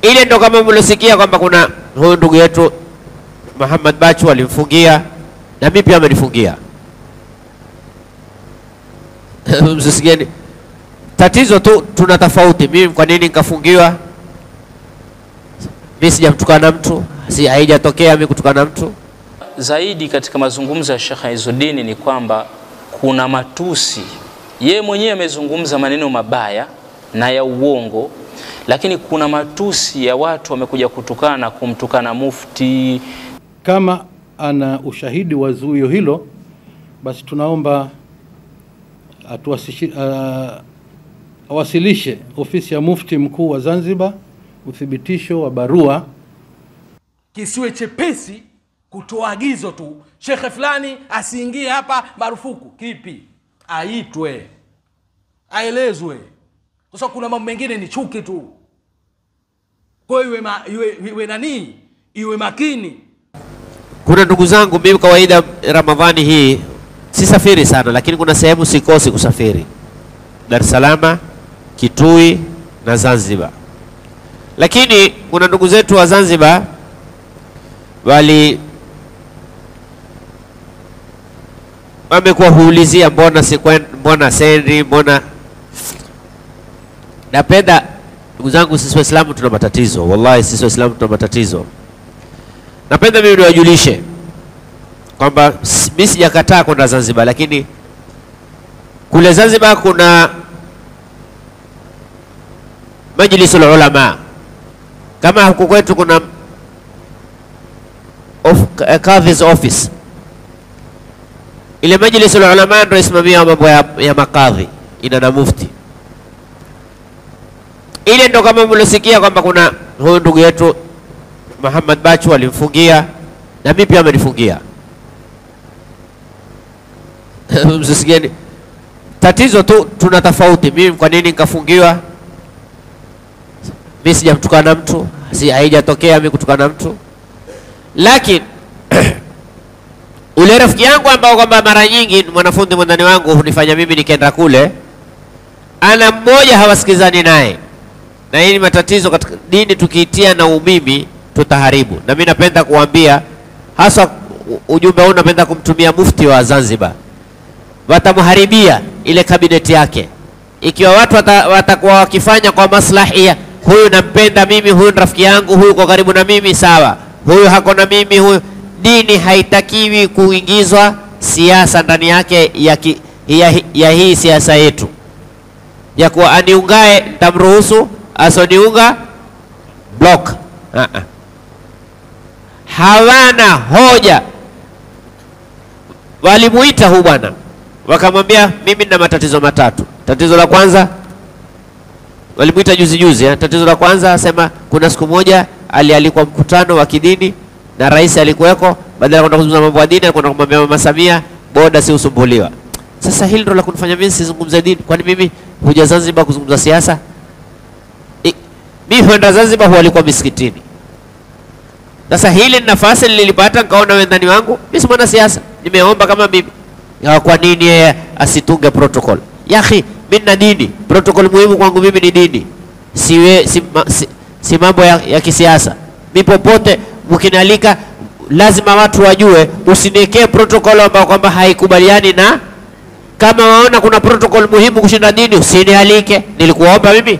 Ile ndo kama mlisikia kwamba kuna huyu ndugu yetu Muhammad Bachu alimfungia, na mimi pia amenifungia. Msisikieni. Tatizo tu tuna tofauti. Mimi kwa nini nikafungiwa? Mimi sijamtukana mtu, si haijatokea mimi kutukana mtu. Zaidi katika mazungumzo ya Sheikh Izzuddin ni kwamba kuna matusi. Yeye mwenyewe amezungumza maneno mabaya na ya uongo, lakini kuna matusi ya watu wamekuja kutukana na kumtukana mufti. Kama ana ushahidi wa zuio hilo, basi tunaomba awasilishe ofisi ya mufti mkuu wa Zanzibar uthibitisho wa barua. Kisiwe chepesi kutoa agizo tu, shekhe fulani asiingie hapa, marufuku. Kipi? Aitwe, aelezwe, kwa sababu kuna mambo mengine ni chuki tu. Kwa hiyo iwe nani, iwe makini. Kuna ndugu zangu, mimi kawaida Ramadhani hii sisafiri sana, lakini kuna sehemu sikosi kusafiri: Dar es Salaam, Kitui na Zanzibar. Lakini kuna ndugu zetu wa Zanzibar wali wamekuwa huulizia mbona sikwenda, mbona sendi, mbona. Napenda ndugu zangu, sisi Waislamu tuna matatizo, wallahi sisi Waislamu tuna matatizo. Napenda mimi niwajulishe kwamba mimi sijakataa kwenda Zanzibar, lakini kule Zanzibar kuna Majlisul Ulama. Kama huku kwetu kuna Kadhi's office. Ile Majlisul Ulama ndio isimamia mambo ya makadhi, ina na mufti. Ile ndo kama mlisikia kwamba kuna huyu ndugu yetu Muhammad Bachu alimfungia, na mimi pia amenifungia. Msisikieni. Tatizo tu tuna tofauti. Mimi kwa nini nikafungiwa? Mimi sijamtukana mtu, si haijatokea mimi kutukana mtu. Lakini ule rafiki yangu ambao kwamba mara nyingi mwanafunzi mwandani wangu hunifanya mimi nikaenda kule, ana mmoja hawasikizani naye. Na hii ni matatizo katika dini, tukiitia na umimi tutaharibu. Na mimi napenda kuambia hasa ujumbe huu napenda kumtumia mufti wa Zanzibar. Watamharibia ile kabineti yake ikiwa watu watakuwa wakifanya kwa maslahi ya huyu nampenda mimi, huyu ni rafiki yangu, huyu kwa karibu na mimi, sawa, huyu hako na mimi, huyu. Dini haitakiwi kuingizwa siasa ndani yake ya hii siasa yetu ya kuwa aniungae nitamruhusu, asoniunga block. Hawana hoja. Walimuita huyu bwana wakamwambia mimi nina matatizo matatu. Tatizo la kwanza, walimuita juzi juzi, tatizo la kwanza asema kuna siku moja alialikwa mkutano wa kidini na rais alikuweko, badala ya kwenda kuzungumza mambo ya dini alikwenda kumwambia Mama Samia boda si usumbuliwa. Sasa hili ndio la kunifanya mimi sizungumze dini. Kwani mimi huja Zanzibar kuzungumza siasa? Mimi huenda Zanzibar hualikwa misikitini. Sasa hili nafasi nililipata nikaona wendani wangu, mimi si mwana siasa, nimeomba kama mimi. Ya kwa nini yeye asitunge protocol? Yahi, mimi na dini, protocol muhimu kwangu mimi ni dini. Si mambo ya kisiasa. Mimi popote mkinialika lazima watu wajue, usiniwekee protocol ambayo kwamba haikubaliani na. Kama waona kuna protocol muhimu kushinda dini usinialike. Nilikuomba mimi.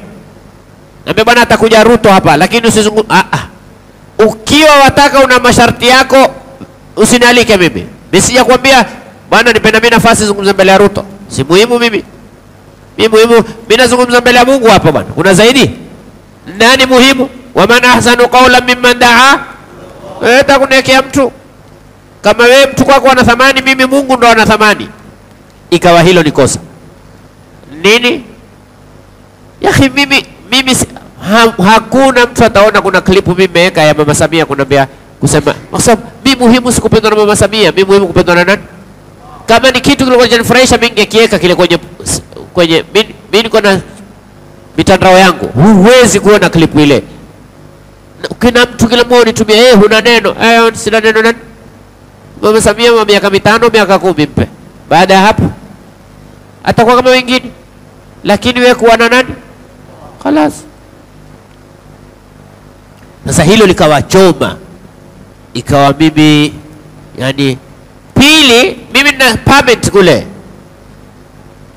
Naambia bwana atakuja Ruto hapa, lakini usizungumze. Ukiwa wataka una masharti yako usinialike mimi. Mimi sijakwambia bwana nipenda mimi nafasi zungumza mbele ya Ruto. Si muhimu mimi. Mimi muhimu mimi nazungumza mbele ya Mungu hapa bwana. Kuna zaidi? Nani muhimu? Wa man ahsanu qawlan mimman daa. Wewe utakuniwekea mtu. Kama wewe mtu kwako ana thamani, mimi Mungu ndo ana thamani. Ikawa hilo ni kosa. Nini? Yaani mimi hakuna mtu ataona kuna klipu mimi nimeweka ya Mama Samia kunambia kusema kwa sababu mimi muhimu sikupendwa na Mama Samia, mimi muhimu kupendwa na nani? Kama ni kitu kilikuwa kinanifurahisha mimi ningekiweka kile kwenye mimi niko na mitandao yangu. Huwezi kuona klipu ile. Kina mtu kila mmoja unitumia, huna neno. Sina neno nani? Mama Samia wa miaka 5, miaka 10 mpe. Baada ya hapo atakuwa kama wengine. Lakini wewe kuwa na nani? Khalas. Sasa hilo likawachoma, ikawa mimi yani. Pili, mimi nina permit kule,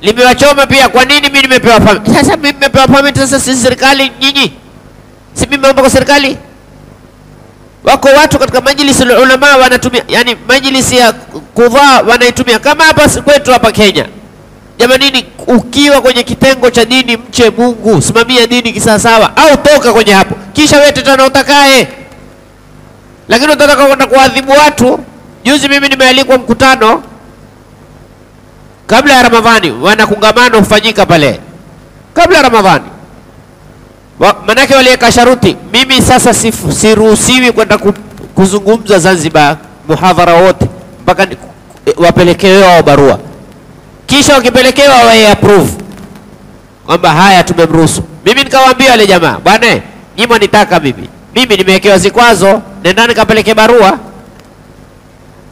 limewachoma pia. Kwa nini mimi nimepewa permit? Sasa mimi nimepewa permit, sasa si serikali nyinyi, si mimi naomba kwa serikali? Wako watu katika majlisi ulama wanatumia, yani majlisi ya kudhaa wanaitumia kama hapa kwetu hapa Kenya. Jamanini, ukiwa kwenye kitengo cha dini mche Mungu, simamia dini kisawasawa, au toka kwenye hapo, kisha wewe tena utakae. Lakini utataka kwenda kuadhibu watu. Juzi mimi nimealikwa mkutano kabla ya Ramadhani, wana kongamano hufanyika pale kabla ya Ramadhani. Manake waliweka sharuti, mimi sasa siruhusiwi kwenda kuzungumza Zanzibar muhadhara wote mpaka wapelekewe wao barua, kisha wakipelekewa wawe approve kwamba haya tumemruhusu. Mimi nikawaambia wale jamaa, bwana nyinyi mnitaka mimi nimewekewa zikwazo, nenda nikapeleke barua.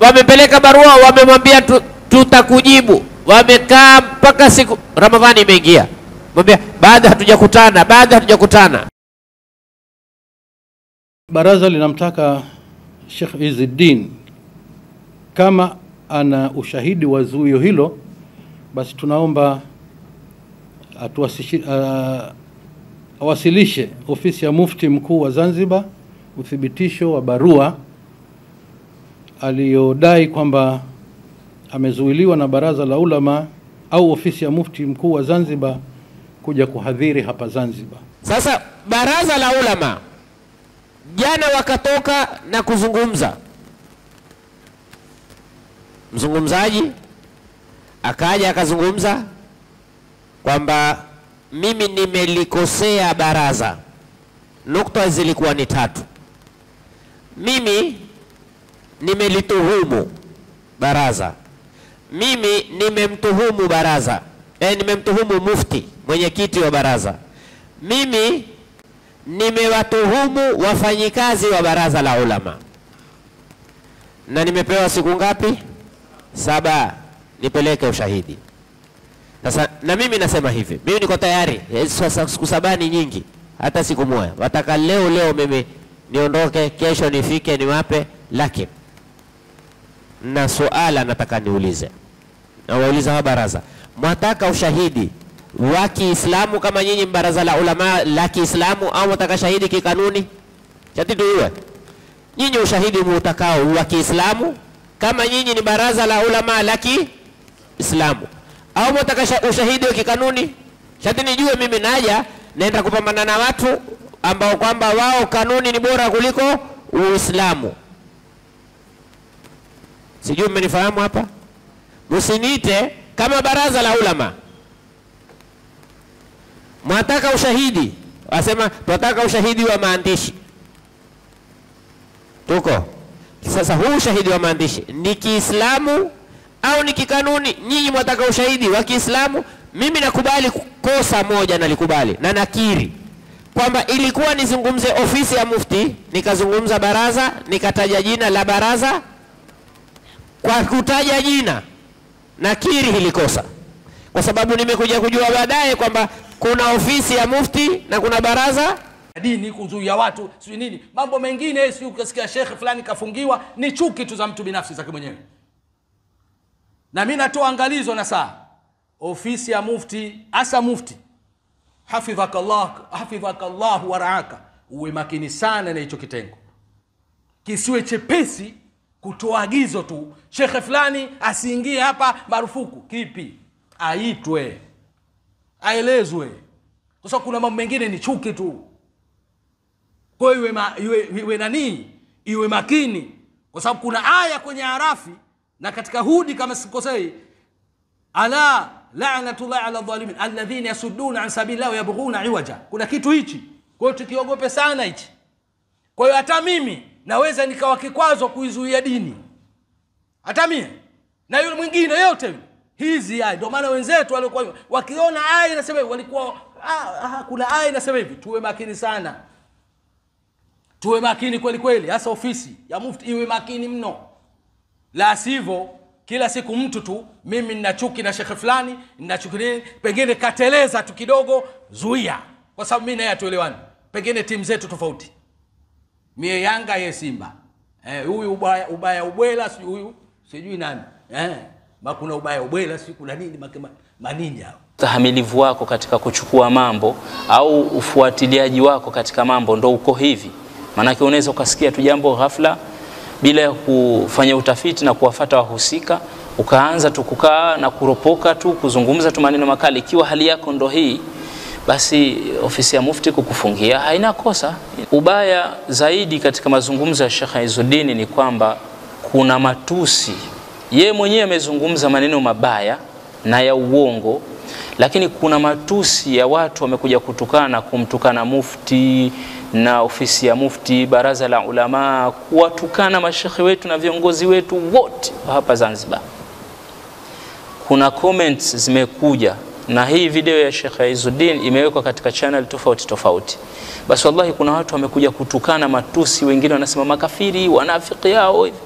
Wamepeleka barua, wamemwambia tutakujibu. Wamekaa mpaka siku Ramadhani imeingia, mwambia baada hatujakutana, baada hatujakutana. Baraza linamtaka Sheikh Izzuddin kama ana ushahidi wa zuio hilo, basi tunaomba awasilishe ofisi ya Mufti Mkuu wa Zanzibar uthibitisho wa barua aliyodai kwamba amezuiliwa na Baraza la Ulama au ofisi ya Mufti Mkuu wa Zanzibar kuja kuhadhiri hapa Zanzibar. Sasa Baraza la Ulama jana wakatoka na kuzungumza. Mzungumzaji akaja akazungumza kwamba mimi nimelikosea baraza. Nukta zilikuwa ni tatu. Mimi nimelituhumu baraza. Mimi nimemtuhumu baraza. Nimemtuhumu mufti, mwenyekiti wa baraza. Mimi nimewatuhumu wafanyikazi wa Baraza la Ulama. Na nimepewa siku ngapi? 7 nipeleke ushahidi. Sasa na mimi nasema hivi, mimi niko tayari. Sasa siku 7 ni nyingi, hata siku moja. Wataka leo leo mimi niondoke, kesho nifike niwape, lakini na suala nataka niulize. Na wauliza wa baraza, mwataka ushahidi wa Kiislamu kama nyinyi Baraza la Ulama la Kiislamu, au mwataka shahidi kikanuni? Chati tuwe. Nyinyi ushahidi mutakao wa Kiislamu kama nyinyi ni Baraza la Ulama la Kiislamu, au mwataka ushahidi wa kikanuni? Chati nijue mimi naja naenda kupambana na watu ambao kwamba wao kanuni ni bora kuliko Uislamu. Sijui mmenifahamu hapa? Msiniite kama Baraza la Ulama. Mwataka ushahidi, wasema twataka ushahidi wa maandishi. Tuko sasa, huu ushahidi wa maandishi ni Kiislamu au ni kikanuni? Nyinyi mwataka ushahidi wa Kiislamu. Mimi nakubali kosa moja, nalikubali na nakiri kwamba ilikuwa nizungumze ofisi ya mufti, nikazungumza baraza, nikataja jina la baraza. Kwa kutaja jina nakiri hili kosa, kwa sababu nimekuja kujua baadaye kwamba kuna ofisi ya mufti na kuna baraza dini kuzuia watu sio nini, mambo mengine sio. Ukasikia shekhe fulani kafungiwa, ni chuki tu za mtu binafsi zake mwenyewe. Na mimi natoa angalizo na saa ofisi ya mufti, hasa mufti, hafidhakallah, hafidhakallah wa raaka, uwe makini sana na hicho kitengo. Kisiwe chepesi kutoa agizo tu, shekhe fulani asiingie hapa, marufuku. Kipi? Aitwe, aelezwe, kwa sababu kuna mambo mengine ni chuki tu. Kwa hiyo iwe nani, iwe makini, kwa sababu kuna aya kwenye Arafi na katika Hudi kama sikosei, ala la'natullahi ala dhalimin alladhina yasudduna an sabilillahi wa yabghuna iwaja. Kuna kitu hichi, kwa hiyo tukiogope sana hichi. Kwa hiyo hata mimi naweza nikawa kikwazo kuizuia dini, hata mimi na yule mwingine yote yule. Hizi aya ndio maana wenzetu walikuwa wakiona aya inasema hivi, walikuwa kuna aya inasema hivi. Tuwe makini sana, tuwe makini kweli kweli, hasa ofisi ya mufti iwe makini mno. La sivyo kila siku mtu tu, mimi nina chuki na shekhe fulani, nina chuki nini, pengine kateleza tu kidogo, zuia, kwa sababu mimi na yeye hatuelewani, pengine timu zetu tofauti. Mie Yanga ye Simba. Huyu ubaya ubwela, si huyu sijui nani. Kuna ubaya ubwela, si kuna nini manini hao. Ustahamilivu wako katika kuchukua mambo au ufuatiliaji wako katika mambo ndo uko hivi. Maanake unaweza ukasikia tu jambo ghafla bila ya kufanya utafiti na kuwafuata wahusika, ukaanza tu kukaa na kuropoka tu kuzungumza tu maneno makali. Ikiwa hali yako ndo hii, basi ofisi ya mufti kukufungia haina kosa. Ubaya zaidi katika mazungumzo ya Sheikh Izzuddin ni kwamba kuna matusi. Yeye mwenyewe amezungumza maneno mabaya na ya uongo, lakini kuna matusi ya watu wamekuja kutukana, kumtukana mufti na ofisi ya mufti, baraza la ulama, kuwatukana mashekhe wetu na viongozi wetu wote hapa Zanzibar. Kuna comments zimekuja, na hii video ya Sheikh Izzuddin imewekwa katika channel tofauti tofauti. Basi wallahi kuna watu wamekuja kutukana matusi, wengine wanasema makafiri, wanafiki yao hivi.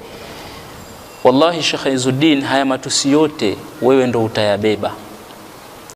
Wallahi Sheikh Izzuddin, haya matusi yote wewe ndo utayabeba.